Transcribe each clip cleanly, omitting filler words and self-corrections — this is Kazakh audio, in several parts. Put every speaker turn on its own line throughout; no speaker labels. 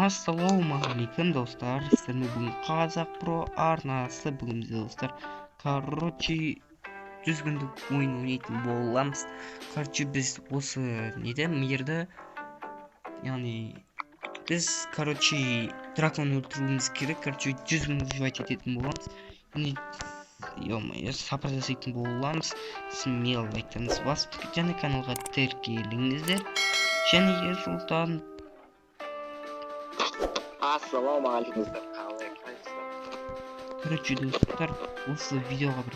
Ассалаумағалейкум, достар! Сіздермен бүгін Қазақ Про арнасы. Бүгін бізде, достар, короче, 100 күндік ойын ойнайтын боламыз. Короче, біз осы неде мирді, яғни біз, короче, дракон өлтіруіміз керек. Короче, 100 күн выживать ететін боламыз. Яғни, ё-моё, сапар жасайтын боламыз. Смело лайктарыңызды басып және каналға тіркеліңіздер. Және Ерсұлтан.
Ассалаумағалейкум, қалай қалайсыздар?
Короче, достар, осы видеоға бір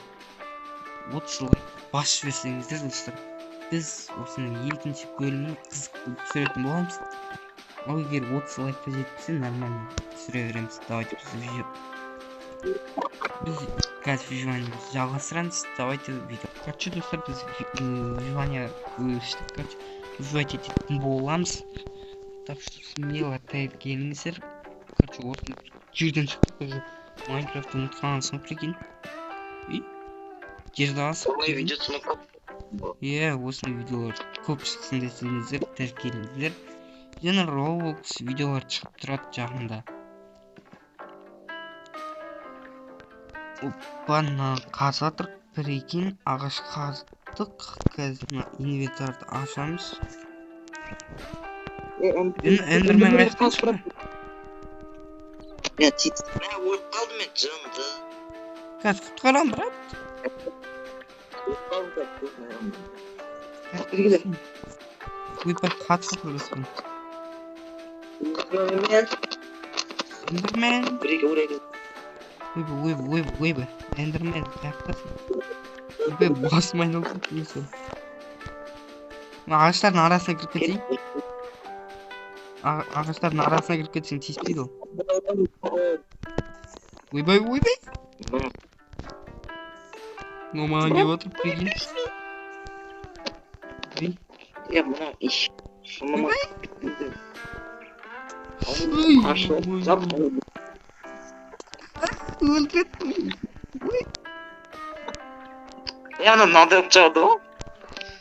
30 лайк басып жіберсеңіздер, достар, біз осының екінші бөлімін қызық қылып түсіретін боламыз. Ал егер 30 лайкқа жетпесе, нормально түсіре береміз. Давайте біз видео, біз қазір выживаниемізді жалғастырамыз. Давайте видео. Короче, достар, біз выживание өштік. Короче, выживать ететін боламыз. Так что смело тіркеліңіздер. Короче, осы жерден шықтық уже. Майнкрафтты ұмытқансың, прикинь. И жерді асып.
Осындай видеосını көп.
Иә, осындай видеолар көп шықсын десеңіздер, тіркеліңіздер. Және Roblox видеолар шығып тұрады жақында. Опа, мына қазып жатырық, прикинь, ағаш қаздық. Қазір мына инвентарды ашамыз. Эндермен қаяқтан шықты?
Я тип. Мә, өліп қалдым мен, жынды.
Қазір құтқарамын, брат.
Өліп қалдым қазір.
Ойбай, қатып жатыр.
Эндермен.
Эндермен.
Бір екі, бір екі.
Ойбай, ойбай, ойбай, ойбай. Эндермен, қаяқтасың? Ойбай, басым айналып кетті несі. Мына ағаштардың арасына кіріп кетейін. Ағаштардың арасына кіріп кетсең, тиіспейді ол. Ойбай, ойбай. Мынау маған келіп отыр, прикинь. Ой.
Е, мына иш. Шыныма.
Ой,
Қашып,
ой,
жап.
Өлтіреді. Ой.
Е, ана мынандай қылып шығады ғой.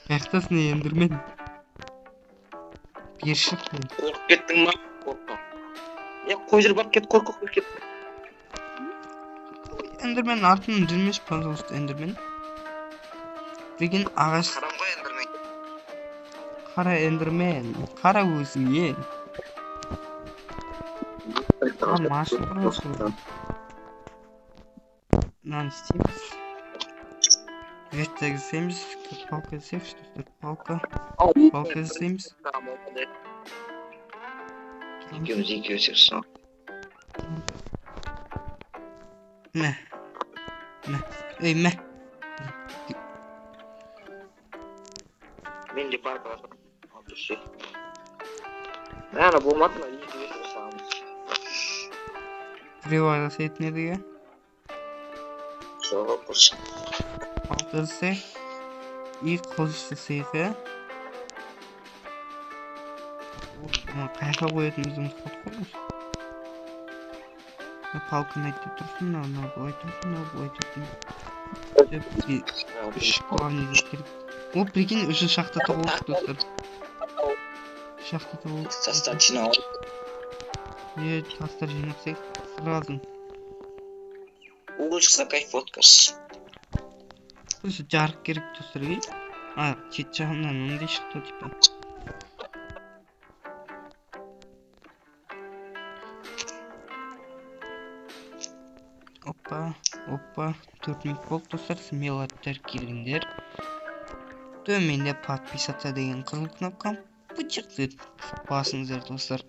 Қаяқтасың, эндермен? Бері шық.
Қорқып кеттің ма? Қорықпа. Е, қой, жүр, барып кет, қой, қой, қой, кет.
Эндермен артынан жүрмеші, пожалуйста, эндермен. Прикинь, ағаш.
Харам ғой эндермен.
Қара, эндермен. Қара өзіңе. Машина просто. Мынаны істейміз. Верстак жасаймыз. Палка жасайықшы, достар. Палка. Палка жасаймыз.
Екеуміз екеуі шықсын.
Мә. Мә. Ей, мә.
Менде бар, бар. Ал, мә, ана болмады ма? Екі бес жасағанбыз.
Стрела жасайтын едік, иә?
Жоқ, құрсын.
Палка жасайық. И қылыш жасайық, иә? Мына қаяққа қоятынымызды ұмытып қалдық қой біз. Мына палканы айт деп тұрсын, мынау былай тұрсын, мынау былай тұрсын. Всё, бізге үш главный зат керек. О, прикинь, уже шахта тауып алдық, достар. Шахта тауып алдық.
Тастар жинап алып.
Е, тастар жинап тастайық сразу.
Угол шықса, кайф болады қазір.
Просто жарық керек, достар, ей. А, шет жағынан мындай шықты, типа. Опа, опа, 4 минут болды, достар, смело тіркеліңдер. Төменде подписаться деген қызыл кнопканы бычық етіп басыңыздар, достар.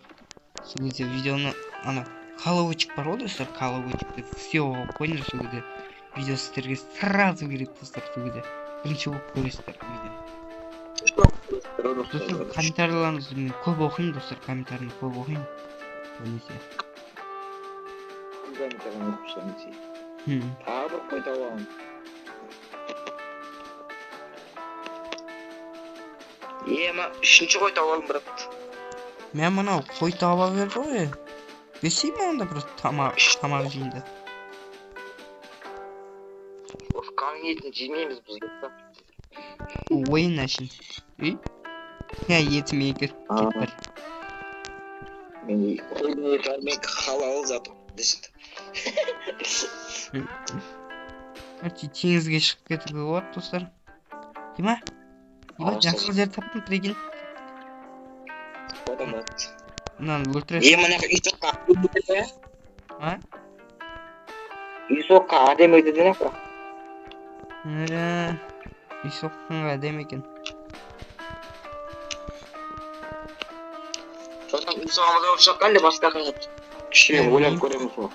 Сол кезде видеоны, ана колокольчик бар ғой, достар, колокольчикті все қойып қойыңдар, сол кезде видео сіздерге сразу келеді, достар, сол кезде бірінші болып көресіздер видеоны. Достар, комментарийлеріңізді мен көп оқимын, достар, комментарийні көп оқимын. Көбінесе.
Тағы бір қой тауып аламын. Е, ма, үшінші қой тауып алдым, брат.
Мен мынау қой таба берді ғой. Берсей ме онда просто тамақ жейін де.
Осы қаның етін жемейміз біз.
Ойын әшейін. Үй? Я етім екі. Кет бір.
Мен қойдың еті бар, мен халал зат десін.
Короче, теңізге шығып кетуге болады, достар. Дима? Дима, жақсы жер таптым, прикинь. Мынаны өлтіресің.
Е, мына үй соққа.
А?
Үй соққа әдемі өтеді не қой?
Үй соққанға әдемі екен.
Содан үй соғамыз болып шыққан деп басқа қағып. Кішкене ойлап көреміз ғой.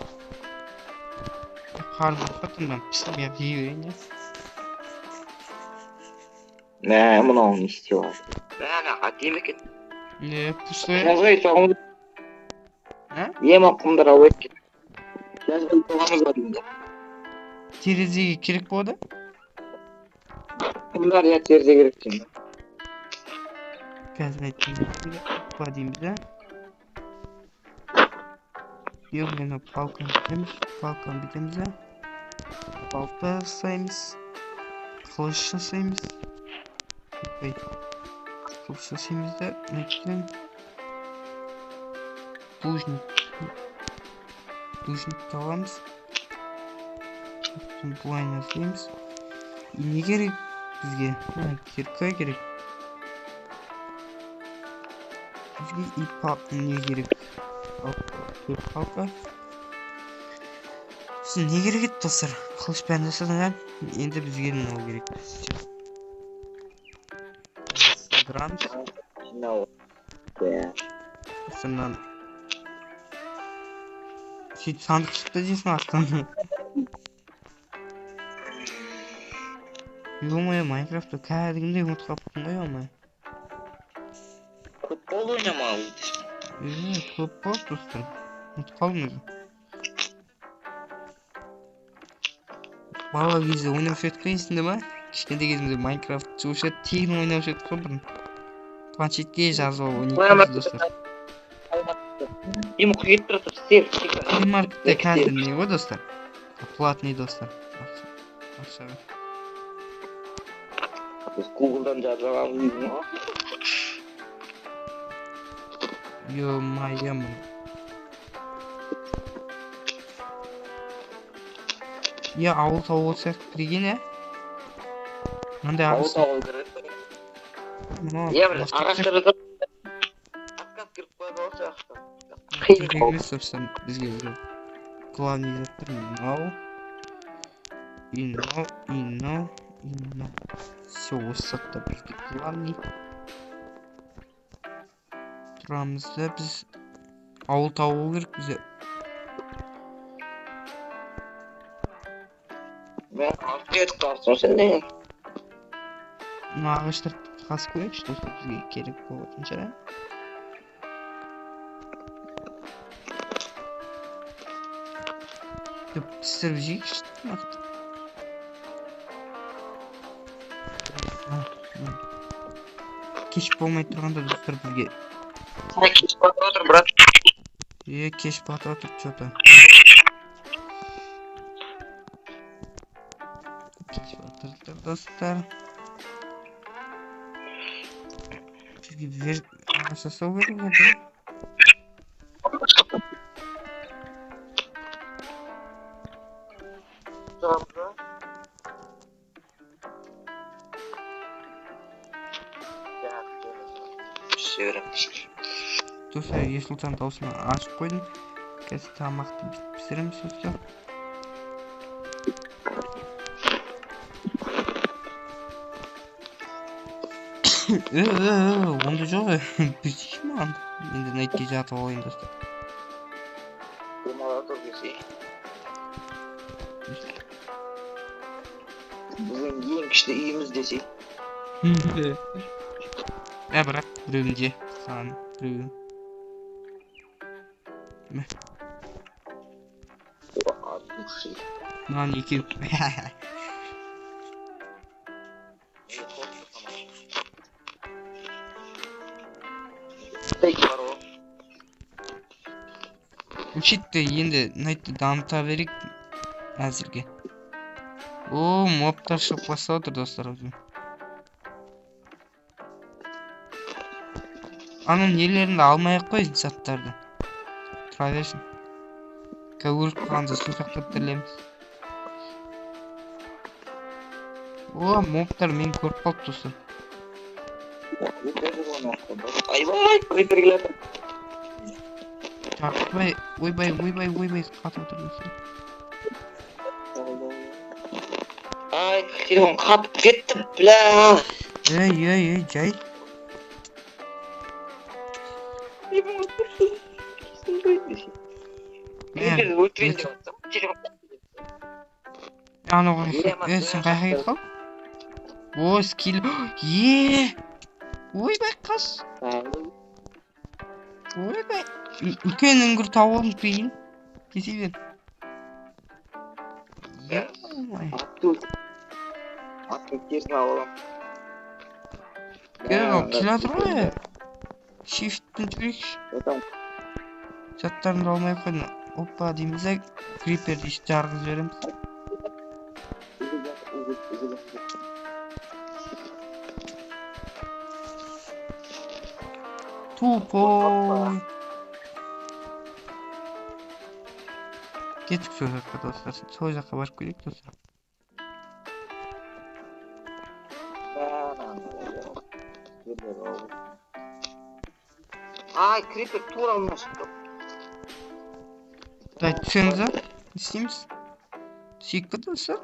Қарным ашып мен пісіп жей берейін, иә.
Мә, мынау не істеп жатыр? Мә, ана әдемі екен.
Не, пустой.
Жазға үй соғамыз.
А?
Ема құмдар алып екен. Жазға үй соғамыз ба деймін.
Терезеге керек болады?
Құмдар, иә, терезе керек деймін.
Қазір айтайын. Опа дейміз, да? Жоқ, мына палканы бітеміз, палканы бітеміз, да? Балта жасаймыз. Қылыш жасаймыз. Ой. Қылыш жасаймыз да, нәтижеден булыжник. Булыжникті аламыз. Былай жасаймыз. И не керек бізге? Кирка керек. Бізге и не керек? Төрт палка. Сосын не керек еді, достар? Қылыш бәрін жасадың, ә? Енді бізге мынау керек. Всё. Сындырамыз.
Мынау.
Сосын мынаны. Сөйтіп сандық шықты дейсің астынан. Ё-моё, Майнкрафтты кәдімгідей ұмытып қалыппын ғой, ё-моё.
Көп болды ойнамағалы дейсің.
Е, көп болды, достар. Ұмытып қалдым өзі. Бала кезде ойнаушы едік қой, есіңде ма? Кішкентай кезімізде Майнкрафт шығушы еді, тегін ойнаушы едік қой бұрын. Планшетке жазып алып ойнайтынбыз, достар.
Ем құйып тұрып сер.
Плеймаркетте қазір не ғой, достар? Платный, достар. Ақшаға.
Біз Гуглдан жазып аламыз деймін ғой.
Ё-моё. Е, ауыл тауып алсақ, прикинь, ә? Мынандай
Ауыл
ағаш.
тауып керек.
Мынау
Е, бір
басқа
ағаштар жасап отказ кіріп қояды ғой осы жақта. Қиын
керек емес, достар, бізге уже главный заттар мынау. И мынау, и мынау, и мынау. Всё, осы заттар бізге главный. Тұрамыз да, біз ауыл табу керек бізге.
Мен алып кетіп қалыпсың сен деген.
Мына ағаштарды қазып көрейікші, достар, бізге керек болатын шығар, ә? Деп пісіріп жейікші тамақты. Кеш болмай тұрғанда, достар, бізге.
Кеш батып отыр, брат.
Е, кеш батып отыр, чё-то. Кеш батып отыр, достар. Бізге ағаш жасау керек еді. Достар, Ерсұлтан дауысын ашып қойдым. Қазір тамақты пісіреміз, достар. Онда жоқ, берсейші маған. Енді найтке жатып алайын, достар.
Біздің ең күшті үйіміз десей.
Ә, бірақ біреуін же, саған біреуін. Мә. Мынаны екеу. Учитті енді найтты дамыта берейік әзірге. О, мобтар шығып бастап отыр, достар, өзі. Аның нелерін алмай ақ қой, заттарды. Тұра берсін. Қазір өліп қалғанда су сақтап тірілеміз. О, мобтар мені көріп қалды, достар.
Айбай, крипер келеді.
Жарқырай, ойбай, ойбай, ойбай, қатып отыр, достар.
Ай, телефон қатып кетті, бля.
Ей, ей, ей, жай.
Крипер өлтірейін деп жатсам, телефон.
Анау е, сен қаяққа кетіп қалдың? О, скил. Е! Ойбай, қаш. Ойбай. Үлкен үңгір тауып алдым, прикинь. Кесе бер. Е-май.
Аттың терісін алып аламын.
Кел, ол келе жатыр ғой. Shift-пен жүрейікші. Заттарымды алмай ақ қойдым. Опа дейміз де, криперді жарғызып жібереміз. Тупой. Кеттік сол жаққа, достар. Сол жаққа барып келейік, достар.
Ай, крипер тура алдыма шықты.
Давай түсеміз а? Не істейміз? Түсейік пе, достар?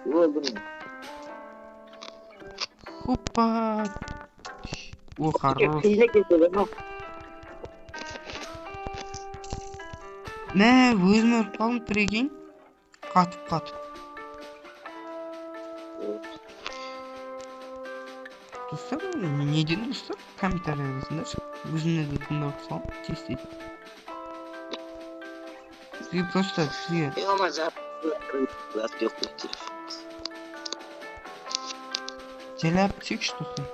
Өлдім.
Опа. О, хорош. Мә, өзім өліп қалдым, прикинь. Қатып, қатып. Достар, неден, достар? Комментарий жазыңдаршы. Өзімне де тыңдап саламын, тез тез. Бізге просто бізге жайлап түсейікші, достар.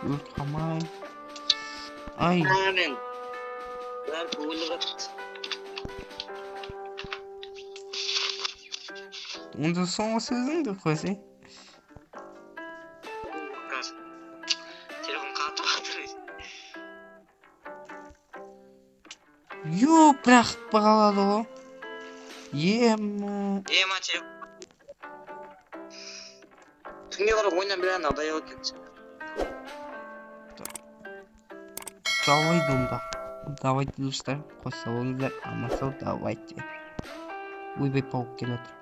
Өліп қалмай. Ай.
Мен бәрі өліп жатты.
Онда соңғы сөзіңді қойсай.
Телефон қатып жатыр.
Ё, бірақ қалады ғой. Ема.
Ема, телефон. Түнге қарай ойнап біле ана екен.
Давай онда. Давайте, достар, қоса болыңыздар. Аман сау, давайте. Ойбай, паук келе жатыр.